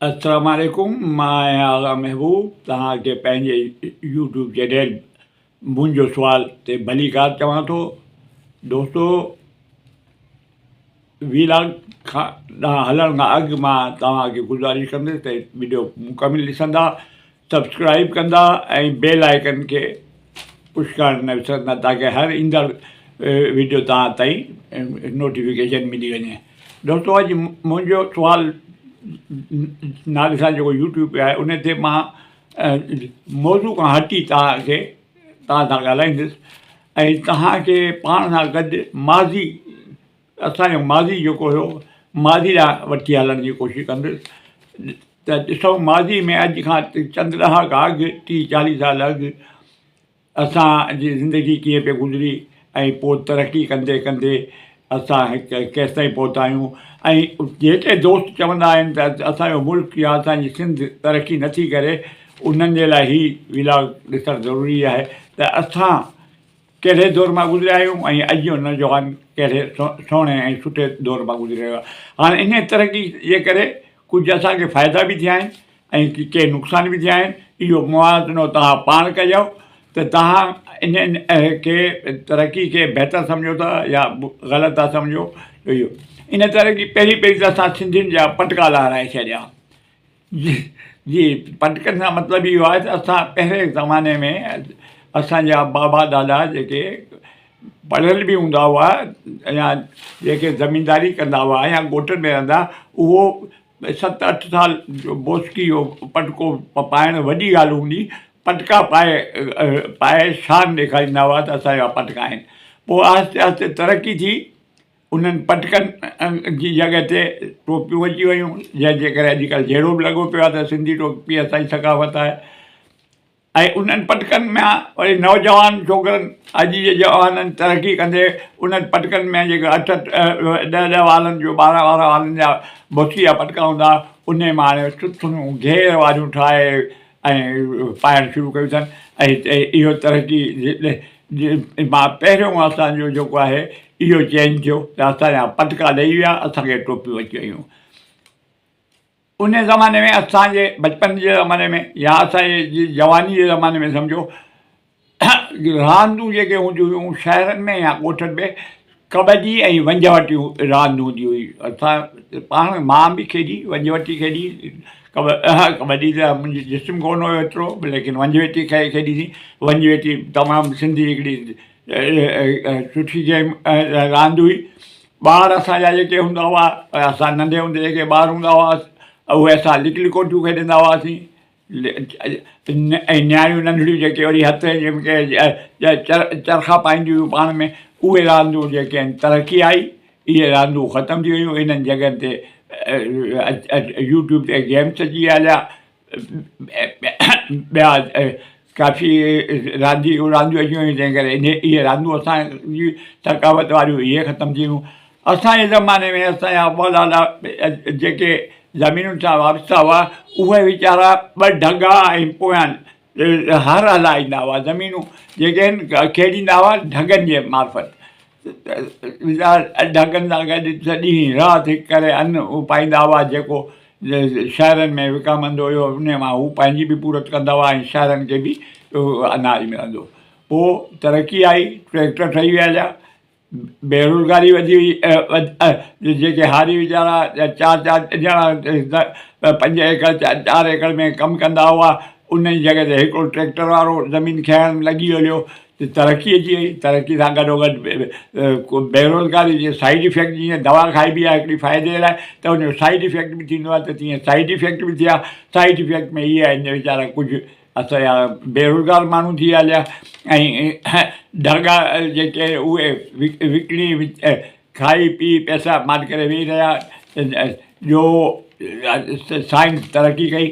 السلام عليڪم مان آهيان آغا محبوب توهان کي پنهنجي يوٽيوب چينل منهنجو سوال تي ڀليڪار چوان ٿو دوستو ويلاگ کان ڏانهن هلڻ کان اڳ مان توهان کي گذارش ڪندس ته وڊيو مڪمل ڏسندا سبسڪرائب ڪندا ۽ بيل آئيڪن کي پش ڪرڻ نه وسرندا تاڪه هر ايندڙ وڊيو توهان تائين نوٽيفڪيشن ملي وڃي دوستو اڄ منهنجو سوال نالي سان جيڪو يوٽيوب تي آهي ان تي مان موضوع کان هٽي توهان کي توهان سان ڳالهائيندس ۽ توهان کي پاڻ سان گڏ ماضي اسان جو ماضي جيڪو هيو ماضي ڏانهن وٺي هلڻ جي ڪوشش ڪندس ته ڏسو ماضي ۾ اڄ کان چند ڏهاڪا اڳ ٽيهه چاليهه سال اڳ اسان جي زندگي ڪيئن پئي گذري ۽ پوء ترقي ڪندي ڪندي اسان هڪ ڪيستائين پهتا آهيون ۽ جيڪي دوست چوندا آهن ته اسانجو ملڪ يا اسانجي سنڌ ترقي نٿي ڪري انهن جي لاء هي ولاگ ڏسڻ ضروري آهي ته اسان ڪهڙي دور مان گذريا آهيون ۽ اڄ جو نوجوان ڪهڙي سهڻي ۽ سٺي دور مان گذري رهيو آهي. هاڻي انهيء ترقي جي ڪري ڪجهه اسان کي فائدا به ٿيا آهن ۽ ڪي نقصان به ٿيا آهن. اهو موازنو توهان پاڻ ڪجو ته توهان انهن کي ترقي کي بهتر سمجهو ٿا يا غلط ٿا سمجهو. اهو ان ترقي پهرين پهرين ته اسان سنڌين جا پٽڪا لهرائي ڇڏيا. جي پٽڪن سان مطلب اهو آهي ته اسان پهرين زماني ۾ اسان جا بابا ڏاڏا جيڪي پڙهيل به هوندا هئا يا جيڪي زمينداري ڪندا هئا يا ڳوٺن ۾ رهندا اهو ست اٺ سال جو بوسڪي جو پٽڪو پائڻ وڏي ڳالهه هوندي پٽڪا پائي پائي شان ڏيکاريندا هئا ته اسان جا پٽڪا آهن پوء آهستي آهستي ترقي ٿي انهن پٽڪن جي جڳهه تي ٽوپيون اچي ويون جنهن جي ڪري اڄڪلهه جهيڙو به لڳو پيو آهي ته سنڌي ٽوپي اسان جي ثقافت آهي ۽ انهن پٽڪن مان وري نوجوان ڇوڪرن اڄ جي جوانن ترقي ڪندي انهن پٽڪن ۾ جيڪي اٺ اٺ ڏهه ڏهه والن جو ٻارهن ٻارهن والن جا بوسي جا پٽڪا هوندا هئا انهي مان هاڻي سٿڻيون گهير واريون ٺاهي ۽ پائڻ شروع ڪيون اٿن ۽ اهو ترقي مان پهريون اسان جو جيڪو آهي اهو چينج ٿيو ته اسان جا پٽڪا لهي ويا اسان کي ٽوپيون اچي ويون ان زماني ۾ اسان جي بچپن جي زماني ۾ يا اسان جي جواني جي زماني ۾ سمجهو راندون جيڪي هونديون هيون شهرن ۾ يا ڳوٺن ۾ ڪٻڊي ۽ ونجهه وٽي راند هوندي هئي اسان پاڻ مان به کيڏي ونجهه وٽي کيڏي ڪٻڊي ته منهنجو جسم ڪونه هيو ايترو ليڪن ونجهه وٽي کيڏيسين ونجهه وٽي تمام سنڌي هڪڙي سٺي گيم راند هئي ٻار اسان جا جيڪي هوندا هئا اسان ننڍي هوندي جيڪي ٻار هوندا هئا اهي اسان لڪ لڪوٽيون کيڏندا هئاسين ۽ نياڻيون ننڍڙيون جيڪي وري هٿ چرخا پائينديون هيون پاڻ ۾ اهي راندون جيڪي آهن ترقي آئي اهي راندون ختم ٿي ويون انهن جڳهن تي يوٽيوب تي گيمس اچي ويا هليا ٻيا ڪافي رانديون رانديون اچي ويون تنهن ڪري اهي رانديون اسان جي ثقافت واريون اهي ختم ٿي ويون اسان جي زماني ۾ اسان جا ابا ڏاڏا جيڪي زمينن سان وابسته هئا، اهي ويچارا ٻه ڍڳا ۽ پويان هر هلائيندا هئا، زمينون جيڪي آهن کيڙيندا هئا ڍڳن جي معرفت. ويچارا ڍڳن سان گڏ ڏينهن رات هڪ ڪري ان اپائيندا هئا، جيڪو شهرن ۾ وڪامندو هيو، انهي مان هو پنهنجي به پورت ڪندا هئا ۽ شهرن کي به اناج ملندو. پوء ترقي آئي، ٽريڪٽر ٺهي ويا هليا. بيروزگاري وڌي وئي جيڪي هاري ويچارا چار چار ڄڻا پنج ايڪڙ چار ايڪڙ ۾ ڪم ڪندا هئا ان جي جڳهه تي هڪڙو ٽريڪٽر وارو زمين کيڙڻ لڳي هليو ته ترقي اچي وئي ترقي سان گڏو گڏ بيروزگاري جي سائيڊ افيڪٽ جيئن دوا کائبي آهي هڪڙي فائدي لاء ته ان جو سائيڊ افيڪٽ به ٿيندو آهي ته تيئن سائيڊ افيڪٽ به ٿيا سائيڊ افيڪٽ ۾ اهي آهن ويچارا ڪجهه اسان جا بيروزگار ماڻهو ٿي هليا ۽ ڍڳا جيڪي اهي وڪڻي کائي پي پئسا مال ڪري ويهي رهيا جو سائنس ترقي ڪئي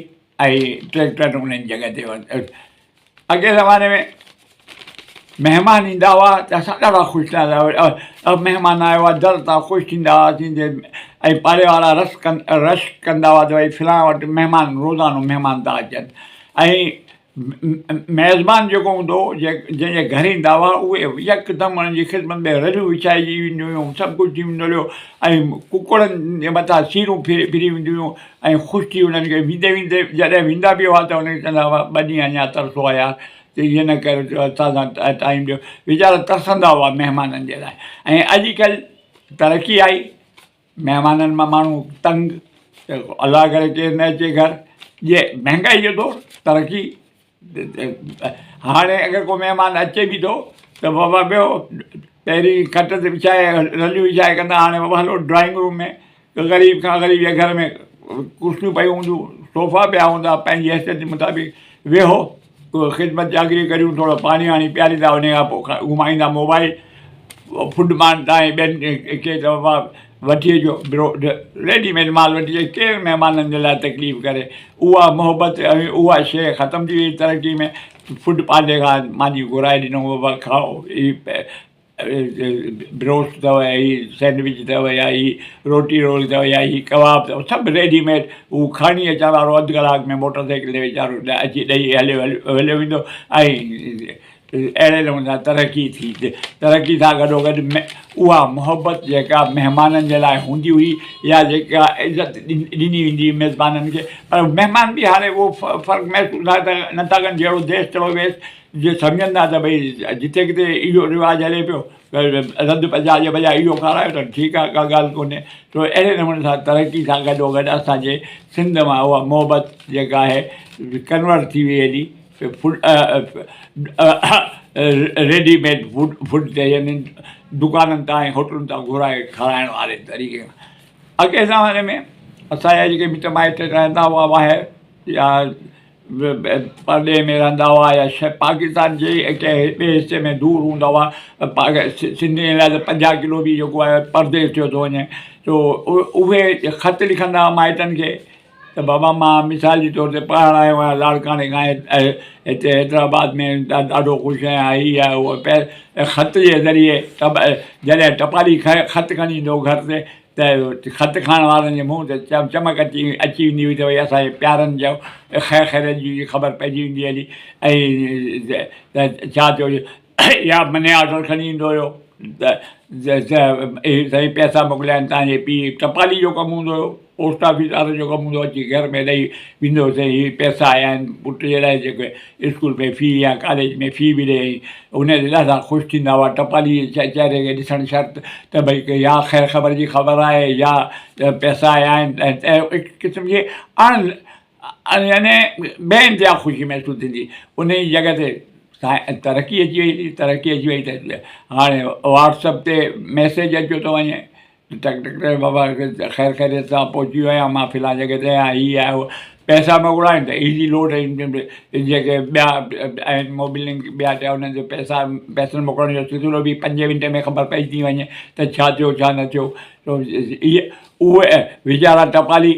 ۽ ٽريڪٽر انهن جڳهه تي اڳئين زماني ۾ مهمان ايندا هئا ته اسان ڏاڍا خوش ٿيندا هئاسين مهمان آيو آهي در تان خوش ٿيندا هئاسين ۽ پاڙي وارا رس ڪن رشڪ ڪندا هئا ته ڀئي فلاڻ وٽ مهمان روزانو مهمان ٿا اچن ۽ ميزبان جيڪو هوندو هو جنهن جي گهر ايندا هئا اهي يڪدم انهن جي خدمت ۾ رليون وڇائجي وينديون هيون سڀ ڪجهه ٿي ويندو هيو ۽ ڪڪڙن جي مٿان سيرون ڦري ڦري وينديون هيون ۽ خوش ٿي انهن کي ويندي ويندي جڏهن ويندا به هئا ته انهن کي چوندا هئا ٻه ڏينهن اڃا ترسو آ يار ته ائين نه ڪر جو اسان سان ٽائيم ڏيو ويچارا ترسندا هئا مهمانن جي لاء ۽ اڄڪلهه ترقي آئي مهمانن مان ماڻهو تنگ ته الله ڪري ڪير نه اچي گهر جي مهنگائي جو دور ترقي هاڻي اگر ڪو مهمان اچي به ٿو ته بابا ٻيو پهرين کٽ تي وڇائي رليون وڇائي ڪندا هاڻي بابا هلو ڊرائنگ روم ۾ غريب کان غريب جي گهر ۾ ڪرسيون پيون هونديون صوفا پيا هوندا پنهنجي حيثيت جي مطابق ويهو خدمت چاڪري ڪريون ٿورو پاڻي واڻي پياريندا ان کان پوء گهمائيندا موبائل فوڊ مان تان ۽ ٻين کي ته بابا وٺي اچو ريڊي ميڊ مال وٺي اچو ڪير مهمانن جي لاء تڪليف ڪري اها محبت ۽ اها شيء ختم ٿي وئي ترقي ۾ فوڊ پانڊي کان ماني گهرائي ڏنو بابا کائو هي بروسٽ اٿو يا هي سينڊوچ اٿو يا هي روٽي رول اٿو يا هي ڪباب اٿو سڀ ريڊي ميڊ هو کڻي اچڻ وارو اڌ ڪلاڪ ۾ موٽر سائيڪل تي ويچارو اچي ڏئي هليو هليو هليو ويندو ۽ اهڙي نموني سان ترقي ٿي ترقي سان گڏو گڏ اها محبت جيڪا مهمانن جي لاء هوندي هئي يا جيڪا عزت ڏني ويندي هئي ميزبانن کي پر مهمان به هاڻي اهو فرق محسوس نٿا ڪن جهڙو ديس تهڙو ويس جي سمجهن ٿا ته ڀئي جتي ڪٿي اهو رواج هلي پيو رڌ پچاء جي بجاء اهو کارايو ته ٺيڪ آهي ڪا ڳالهه ڪونهي تو اهڙي نموني سان ترقي سان گڏو گڏ اسانجي سنڌ مان اها محبت جيڪا آهي ڪنورٽ ٿي وئي هلي food ready made food food تي يعني دڪانن تان ۽ هوٽلن تان گهرائي کارائڻ واري طريقي کان اڳئين زماني ۾ اسانجا جيڪي مٽ مائٽ رهندا هئا ٻاهر يا پرڏيهه ۾ رهندا هئا يا پاڪستان جي ڪنهن ٻئي حصي ۾ دور هوندا هئا سنڌين لاء ته 50 ڪلو به جيڪو آهي پرديس ٿيو ٿو وڃي تو اهي خط لکندا هئا مائٽن کي ته بابا مان مثال جي طور تي پڙهڻ آيو آهيان لاڙڪاڻي کان هتي حيدرآباد ۾ ڏاڍو خوش آهيان هي آهي هو آهي خط جي ذريعي جڏهن ٽپالي خط کڻي ايندو هو گهر تي ته خط کڻڻ وارن جي منهن تي چمڪ اچي اچي ويندي هئي ته ڀئي اسان جي پيارن جو خير خيريت جي خبر پئجي ويندي هلي ۽ ته ڇا ٿيو يا مني آرڊر کڻي ايندو هيو ته سائين پئسا موڪليا آهن تنهنجي پيء ٽپالي جو ڪم هوندو هيو پوسٽ آفيس وارن جو ڪم هوندو هو اچي گهر ۾ ڏئي ويندو هو سائين هي پئسا آيا آهن پٽ جي لاء جيڪي اسڪول ۾ في يا ڪاليج ۾ في به ڏئي ان تي ڏاڍا خوش ٿيندا هئا ٽپالي جي چهري کي ڏسڻ شرط ته ڀئي يا خير خبر جي خبر آهي يا پئسا آيا آهن ۽ هڪ قسم جي اڻ يعني بي انتها خوشي محسوس ٿيندي ان جي جڳهه تي ترقي اچي وئي ترقي اچي وئي ته هاڻي واٽس اپ تي ميسيج اچيو ٿو وڃي ٽڪ ٽڪ ٽڪ بابا خير خيريت سان پهچي ويو آهيان مان فلان جڳهه تي آهيان هي آهي هو پئسا موڪلڻا آهن ته ايزي لوڊ جيڪي ٻيا آهن موبيلنڪ ٻيا ٽيا انهن تي پئسا پئسن موڪلڻ جو سلسلو به پنجين منٽي ۾ خبر پئجي ٿي وڃي ته ڇا ٿيو ڇا نه ٿيو اهي اهي ويچارا ٽپالي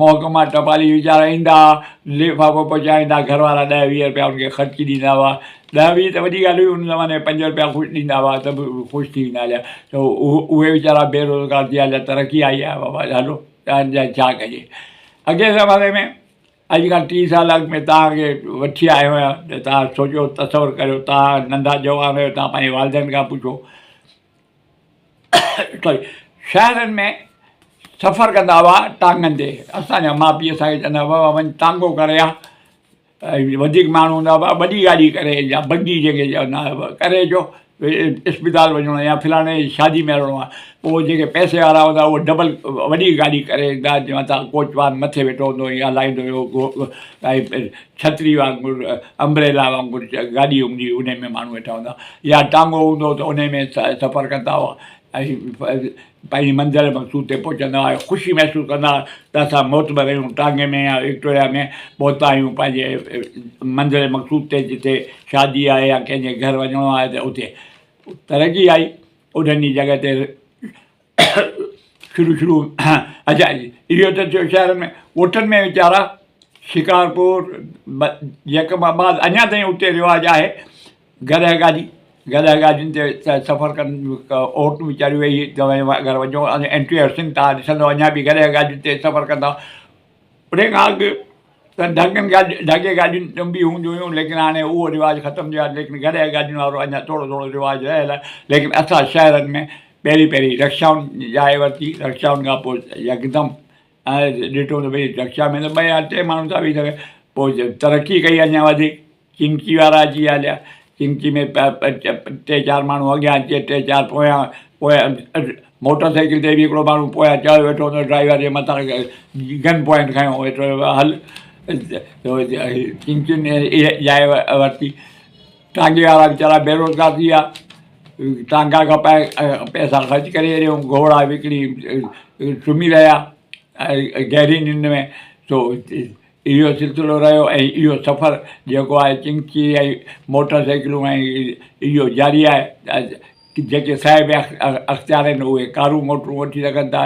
محڪما ٽپالي ويچارا ايندا هئا لفافو پهچائيندا گهر وارا ڏهه ويهه روپيا ان کي خرچي ڏيندا هئا ڏهه ويهه ته وڏي ڳالهه هئي ان زماني ۾ 5 روپيا خوش ڏيندا هئا ته به خوش ٿي ويندا هليا ته اهي ويچارا بيروزگار ٿي ويا هليا ترقي آئي آهي بابا هلو ڇا ڪجي اڳئين زماني ۾ اڄ کان 30 سال اڳ ۾ توهان کي وٺي آيو آهيان ته توهان سوچو تصور ڪريو توهان ننڍا جوان آهيو توهان پنهنجي والدين کان پڇو سوري شهرن ۾ سفر ڪندا هئا ٽانگن تي اسانجا ماء پيء اسانکي چوندا هئا بابا وڃ ٽانگو ڪري آ ۽ وڌيڪ ماڻهو هوندا هئا وڏي گاڏي ڪري يا بگي جنهن کي چوندا هئا ڪري اچو اسپتال وڃڻو آهي يا فلاڻي جي شادي ۾ هلڻو آهي پوء جيڪي پئسي وارا هوندا اهي ڊبل وڏي گاڏي ڪري ايندا جنهن مٿان ڪوچوان مٿي ويٺو هوندو يا هلائيندو هيو ۽ ڇتري وانگر امبريلا وانگر گاڏي هوندي هئي ان ۾ ماڻهو ويٺا هوندا يا ٽانگو هوندو هو ته ان ۾ سفر ڪندا هئا ۽ پنهنجي منزل مقصود تي پهچندا هئا ۽ خوشي محسوس ڪندا هئا ته اسان معتبر آهيون ٽانگي ۾ يا وڪٽوريا ۾ پهتا آهيون پنهنجي منزل مقصود تي جتي شادي آهي يا ڪنهن جي گهر وڃڻو آهي ته اتي ترقي آئي انهن جي جڳهه تي شروع شروع اچا اهو ته ٿيو شهر ۾ ڳوٺن ۾ ويچارا شڪارپور جيڪب آباد اڃا تائين اتي رواج آهي گڏهه گاڏي گڏهه گاڏين تي سفر ڪن عورتون ويچاريون ويهي اگر وڃو اينٽري هرسنگ تان ڏسندو اڃا به گڏهه گاڏين تي سفر ڪندا ان کان اڳ ته ڍڳن گاڏي ڍڳي گاڏيون به هونديون هيون ليڪن هاڻي اهو رواج ختم ٿي ويو آهي ليڪن گڏهه گاڏين وارو اڃا ٿورو ٿورو رواج رهيل آهي ليڪن اسان شهرن ۾ پهرين پهرين رڪشائن جاء ورتي رڪشائن کان پوء يڪدم ڏٺو ته ڀئي رڪشا ۾ ته ٻه يا ٽي ماڻهو ٿا ويهي سگهن پوء ترقي ڪئي اڃا وڌيڪ چنگچي وارا اچي ويا هليا چنگچي ۾ ٽي چار ماڻهو اڳيان اچي ٽي چار پويان پويان موٽر سائيڪل تي به هڪڙو ماڻهو پويان چڙهيو ويٺو هوندو ڊرائيور جي مٿان گن پوائنٽ کنيو ويٺو هل چنگچين جاء ورتي ٽانگي وارا ويچارا بيروزگار ٿي ويا ٽانگا کپائي پئسا خرچ ڪري ڇڏيائون گهوڙا وڪڻي سمهي رهيا گهري ننڊ ۾ سو اهو سلسلو رهيو ۽ اهو سفر جيڪو آهي چنگچي ۽ موٽر سائيڪلون ۽ اهو جاري آهي جيڪي صاحب اختيار آهن اهي ڪارون موٽرون وٺي سگهن ٿا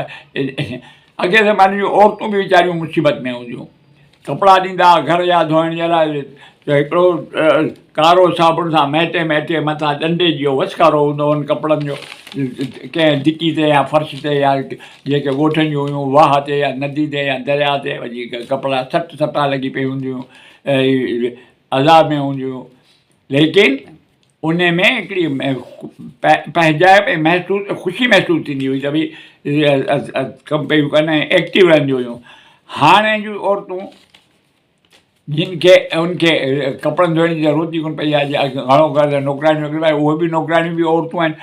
اڳئين زماني جون عورتون به ويچاريون مصيبت ۾ هونديون ڪپڙا ڏيندا هئا گهر جا ڌوئڻ جي لاء ته هڪڙو ڪارو صابڻ سان مهٽي مهٽي مٿان ڏنڊي جو وسڪارو هوندو هو ڪپڙن جو ڪنهن دڪي تي يا فرش تي يا جيڪي ڳوٺن جون هيون واهه تي يا ندي تي يا درياء تي وڃي ڪپڙا سٽ سٽا لڳي پئي هونديون هيون عذاب ۾ هونديون هيون ليڪن ان ۾ هڪڙي پنهنجائپ ۽ محسوس خوشي محسوس ٿيندي هئي ته ڀئي ڪم پيون ڪن ۽ ايڪٽو رهنديون هيون هاڻي جون عورتون جن کي ان کي ڪپڙن ڌوئڻ جي ضرورت ئي ڪونه پئي آهي گهڻو ڪري نوڪرياڻيون اهي به نوڪرياڻيون به عورتون آهن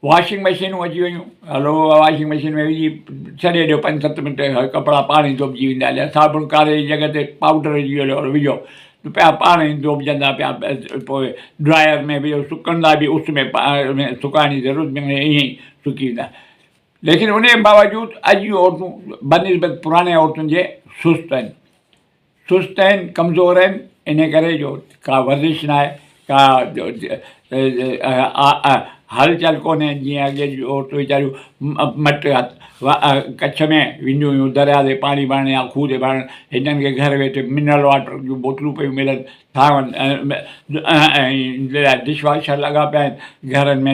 واشنگ مشينون اچي ويون هلو واشنگ مشين ۾ وجهي ڇڏي ڏيو پنج ست منٽ ڪپڙا پاڻ ئي ڌوپجي ويندا هليا صابڻ ڪاري جي جڳهه تي پائوڊر وجهي هليو وجهو پيا پاڻ ئي ڌوپجندا پيا پوء ڊرائر ۾ وجهو سڪندا به اس ۾ سڪائڻ جي ضرورت به ائين ئي سڪي ويندا ليڪن ان جي باوجود اڄ جون عورتون بنسبت پراڻي عورتن جي سست آهن سست آهن، ڪمزور آهن، انهي ڪري جو ڪا ورزش ناهي، ڪا هل چل ڪونهي، جيئن اڳي جون عورتون ويچاريون مٽ ڪڇ ۾ وينديون هيون درياء تي پاڻي ڀرڻ يا کوهه تي ڀرڻ، هنن کي گهر ويٺي منرل واٽر جون بوتلون پيون ملن، ٿانون ۽ ڊش واشر لڳا پيا آهن، گهرن ۾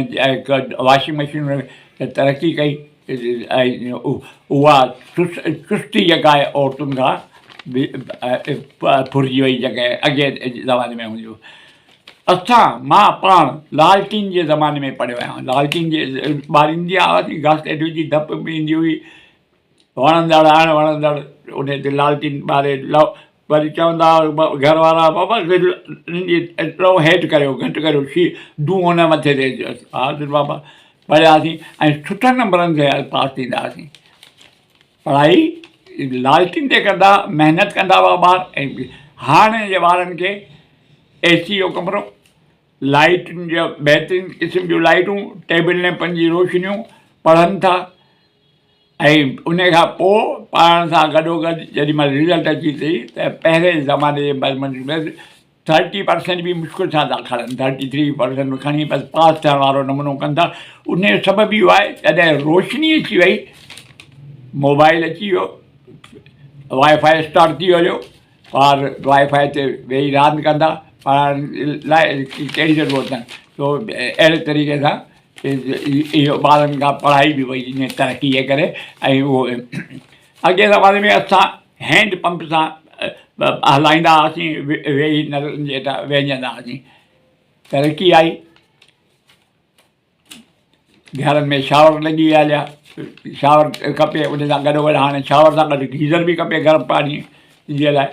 واشنگ مشينون ته ترقي ڪئي. ۽ اها چستي جيڪا آهي عورتن کان ڦرجي وئي جيڪا اڳئين زماني ۾ هوندي هئي. اسان مان پاڻ لالٽين جي زماني ۾ پڙهيو آهيان لالٽين جي ٻاريندي هئاسين گهاس هيٺ وجهي ڌپ به ايندي هئي وڻندڙ اڻ وڻندڙ ان تي لالٽين ٻاري وري چوندا هئا گهر وارا بابا لو هيٺ ڪريو گهٽ ڪريو شي دونهون نه مٿي تي اچي ها بابا پڙهياسين ۽ سٺن نمبرن تي پاس ٿيندا هئاسين پڙهائي لالٽين تي ڪندا محنت ڪندا هئا ٻار ۽ هاڻي جي ٻارن کي اي سي جو ڪمرو لائيٽن جا بهترين قسم جون لائيٽون ٽيبل ليمپن جي روشنيون پڙهن ٿا ۽ ان کان پوء پڙهڻ سان گڏوگڏ جيڏي مهل رزلٽ اچي ٿي ته پهرين زماني جي ٿرٽي پرسنٽ به مشڪل سان ٿا کڻن ٿرٽي ٿري پرسنٽ کڻي بس پاس ٿيڻ وارو نمونو ڪن ٿا ان جو سبب اهو آهي جڏهن روشني اچي وئي موبائل اچي ويو وائي فائي اسٽارٽ ٿي ويو ٻار وائي فائي تي ويهي راند ڪندا پڙهڻ لاء ڪهڙي ضرورت آهي سو اهڙي طريقي سان اهو ٻارن کان پڙهائي به وئي ان ترقي جي ڪري ۽ اهو اڳئين زماني ۾ اسان هينڊ پمپ سان هلائيندا هئاسين ويهي نلن جي هيٺان وهنجندا هئاسين ترقي آئي گهرن ۾ شاور لڳي ويا هليا شاور کپي ان سان گڏو گڏ هاڻي شاور سان گڏ گيزر به کپي گرم پاڻي جي لاء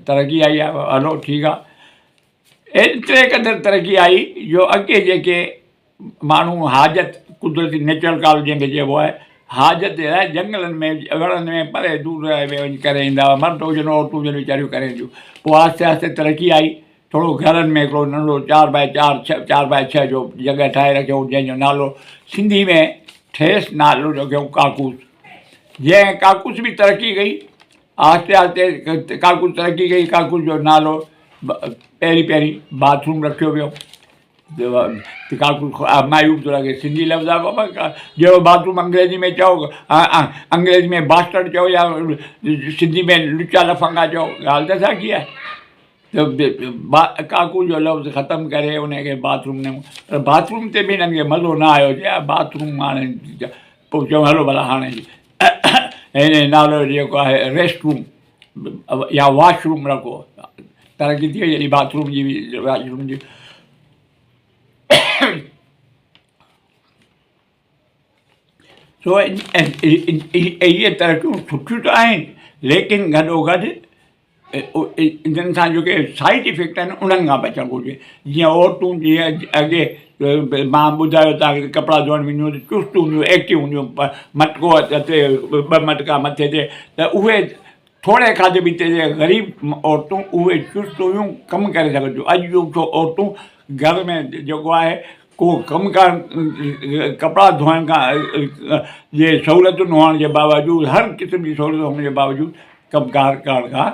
ترقي آئي آهي هلو ٺيڪ آهي ايتري قدر ترقي آئي جو اڳي جيڪي ماڻهو حاجت قدرتي نيچرل ڪاز جنهن کي چئبو آهي حاجت جي لاء جنگلن ۾ وڻن ۾ پري دور ۾ وڃي ڪري ايندا هئا مرد هجن عورتون هجن ويچاريون ڪري اينديون پوء آهستي آهستي ترقي آئي ٿورو گهرن ۾ هڪڙو ننڍڙو چار باء چار ڇهه چار باء ڇهه جو جڳهه ٺاهي رکيو جنهن جو نالو سنڌي ۾ ٺهيس نالو رکيو ڪاڪوس جنهن ڪاڪوس به ترقي ڪئي آهستي آهستي ڪاڪوس ترقي ڪئي ڪاڪوس جو نالو پهرين پهرين باٿ روم رکيو ويو ڪاڪوس معيوب ٿو لڳي سنڌي لفظ آهي بابا جهڙو باٿ روم انگريزي ۾ چئو انگريزي ۾ باسٽرڊ چئو يا سنڌي ۾ لچا لفنگا چئو ڳالهه ته ساڳي آهي ڪاڪوس جو لفظ ختم ڪري ان کي باٿ روم پر باٿ روم تي به هنن کي مزو نه آيو چي باٿ روم هاڻي پوء چيو هلو ڀلا هاڻي هن جو نالو جيڪو آهي ريسٽ روم يا واش روم رکو ترقي ٿي وئي جڏهن باٿ روم جي واش روم جي سو اهي ترقيون سٺيون ته آهن ليڪن گڏو گڏ انهن سان جيڪي سائيڊ افيڪٽ آهن انهن کان بچڻ گهرجي جيئن عورتون جيئن اڳي مان ٻڌايو توهان کي ڪپڙا ڌوئڻ وينديون هيون ته چست هونديون هيون ايڪٽو هونديون هيون مٽڪو هٿ تي ٻه مٽڪا مٿي تي ته اهي ٿوري کاڌي پيتي جي غريب عورتون اهي چست هيون ڪم ڪري سگهن ٿيون اڄ جون عورتون گهر ۾ جيڪو آهي ڪو ڪم ڪار ڪپڙا ڌوئڻ کان جي سهولتن هئڻ جي باوجود هر قسم جي سهولت هئڻ جي باوجود ڪم ڪار ڪرڻ کان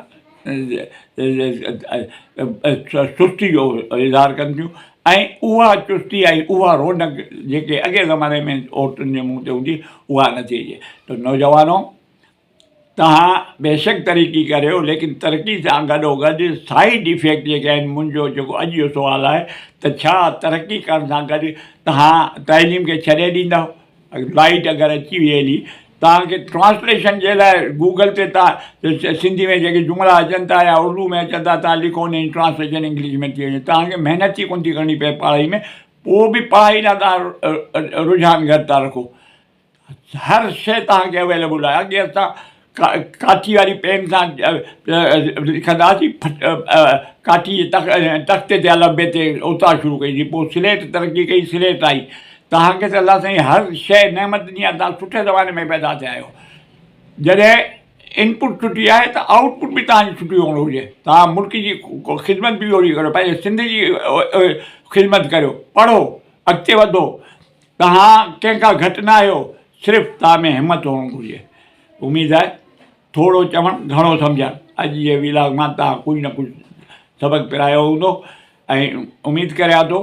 سستي جو اظهار ڪن ٿيون ۽ اها چستي ۽ اها رونق جيڪي اڳئين زماني ۾ عورتن جي منهن تي هوندي اها نٿي اچي ته نوجوانو توهان بيشڪ ترقي ڪريو ليڪن ترقي سان گڏو گڏ سائيڊ افيڪٽ جيڪي آهن منهنجو جيڪو اڄ جو سوال آهي ته ڇا ترقي ڪرڻ سان گڏ توهان تعليم کي ڇڏي ڏيندؤ لائيٽ اگر اچي وئي هلي توهان کي ٽرانسليشن جي لاء گوگل تي توهان سنڌي ۾ جيڪي جملا اچن ٿا يا اردو ۾ اچن ٿا توهان لکو ان جي ٽرانسليشن انگلش ۾ ٿي وڃي توهان کي محنت ئي ڪونه ٿي ڪرڻي پئي پڙهائي ۾ پوء به پڙهائي ڏانهن توهان رجحان گهٽ ٿا رکو هر شيء توهان کي اويليبل آهي اڳي اسان ڪاٺي واري پين سان لکندا هئاسين ڪاٺي جي تختي تي الف بي تي اتان شروع ڪئي سين پوء سليٽ ترقي ڪئي سليٽ آئي توهان کي ته الله سائين هر شيء نعمت ڏني آهي توهان سٺي زماني ۾ پيدا ٿيا آهيو جڏهن انپٽ سٺي آهي ته آئوٽ پٽ به توهان جي سٺي هئڻ گهرجي توهان ملڪ جي خدمت به اهڙي ڪريو پنهنجي سنڌ جي خدمت ڪريو پڙهو اڳتي وڌو توهان ڪنهن کان گهٽ نه آهيو، صرف توهان ۾ همت هئڻ گهرجي. اميد آهي ٿورو چوڻ گهڻو سمجهڻ اڄ جي ويلاگ مان توهان ڪجهه نه ڪجهه سبق پرايو هوندو ۽ اميد ڪريان ٿو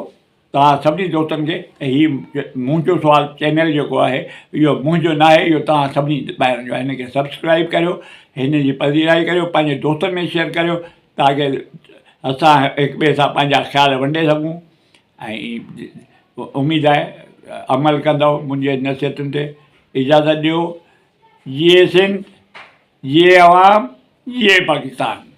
توهان سڀني دوستن کي ته هي منهنجو سوال چينل جيڪو آهي اهو منهنجو نه آهي اهو توهان سڀني ڀائرن جو آهي هن کي سبسڪرائب ڪريو هن جي پذيرائي ڪريو پنهنجي دوستن ۾ شيئر ڪريو تاڪه اسان هڪ ٻئي سان پنهنجا خيال ونڊي سگهون ۽ اميد آهي عمل ڪندؤ منهنجي نصيحتن تي اجازت ڏيو جيئي سنڌ جيئي عوام جيئي پاڪستان.